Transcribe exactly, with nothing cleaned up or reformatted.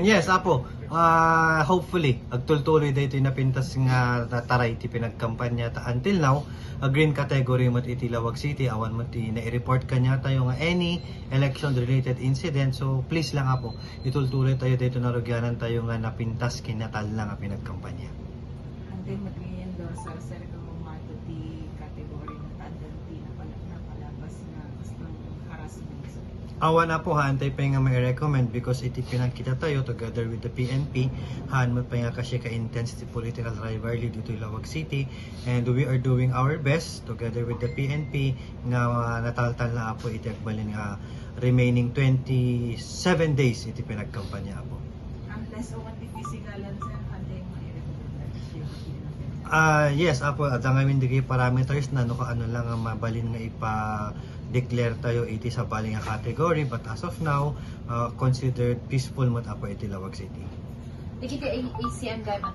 Yes, Apo. Ah, hopefully, agtultuloy daytoy napintas nga taray ti pinagkampanya ta until now, a green category met iti Laoag City, awan met ti nai-report kaniatayo nga any election-related incident. So, please lang, Apo, itultuloy tayo daytoy narugianan tayo nga napintas ken natalna nga pinagkampanya. Hantay met nga i-endorse, sir, sir, nga mato ti category nga ta addan ti napala-, napalabas nga kaston harassment, sir. Awan, Apo, ha, hantay pay nga mai-recommend because iti pinagkita tayo together with the P N P, haan met pay nga kasdi ka-intense ti political rivalry ditoy Laoag City, and we are doing our best together with the P N P nga, ah, nataltalna, Apo, iti agbalin nga remaining twenty-seven days iti pinagkampanya, Apo. Unless o ti physical, sir, hantay nga i-recommend. Ah, yes, Apo, adda ngamin dagiti parameters na no kaano lang nga mabalin nga ipa-declare tayo iti sabali nga category, but as of now, ah, considered peaceful met, Apo, iti Laoag City. Dagiti A C M gayam